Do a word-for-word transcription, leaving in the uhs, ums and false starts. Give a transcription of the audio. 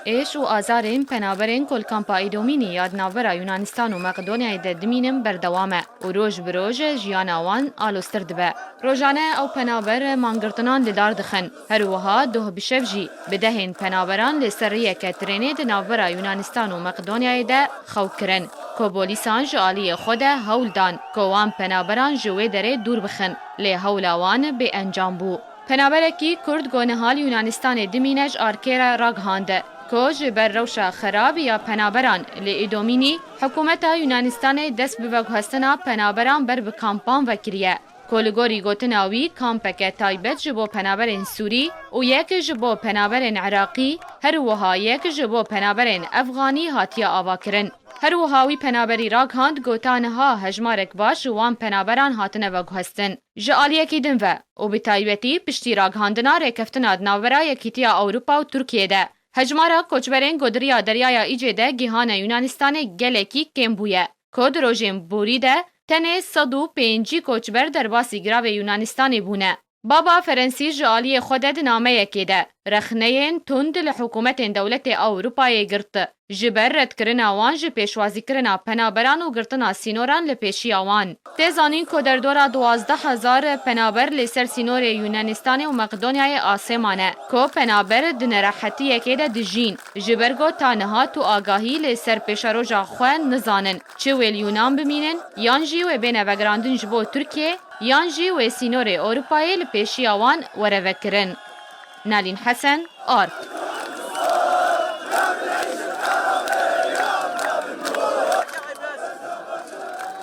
Êş û azarên penaberên ku li kampa Îdomînî ya di navbera Yunanistan û Meqedonyayê de dimînin berdewam e û roj bi roj jiyana wan aloztir dibe. Rojane ew penaber mangirtinan li dar dixin. Her wiha doh bi şev jî bi dehên penaberan li ser riyeke trênê di navbera Yunanistan û Meqedonyayê de xew kirin, ku polîsan ji aliyê xwe de hewl dan ku wan penaberan ji wê derê dûr bixin, lê hewla wan bêencam bû. Penaberekî Kurd ku niha li Yunanistanê dimîne ji Arkê re ragihand ku ji ber rewşa xerab ya penaberan li Îdomînî, hikûmeta Yunanistanê dest bi veguhestina penaberan ber bi kampan vekiriye, ku li gorî gotina wî kampeke taybet ji bo penaberên Sûrî û yek ji bo penaberên Iraqî, her wiha yek ji bo penaberên Efxanî hatiye avakirin. Her wiha wî penaberî ragihand ku ta niha hejmarek baş ji wan penaberan hatine veguhestin. Ji aliyekî din ve û bi taybetî piştî ragihandina rêkeftina di navbera Yekîtiya Ewropa û Tirkiyê de, hejmara koçberên ku di riya Deryaya Îcê de gihane Yunanistanê gelekî kêm bûye, ku di rojên borî de tenê sed û pêncî koçber derbasî giravê Yunanistanê bûne. Baba Ferensî ji aliyê xwe de di nameyekê de rexneyên tund li hikûmetên dewletê Ewropayê girt, ji ber redkirina wan ji pêşwazîkirina penaberan û girtina sînoran li pêşiya wan. Tê zanîn ku derdora duwazdeh hezar penaber li ser sînorê Yunanistanê û Meqedonyayê asê mane, ku penaber di nerehetiyekê de dijîn, ji ber ku ta niha tu agahî li ser pêşeroja xwe nizanin, çi wê li Yunan bimînin, yan jî wê bêne vegerandin ji bo Tirkiyê, yan jî wê sînorê Ewropayê li pêşiya wan were vekirin. Nalîn Hesen, Art.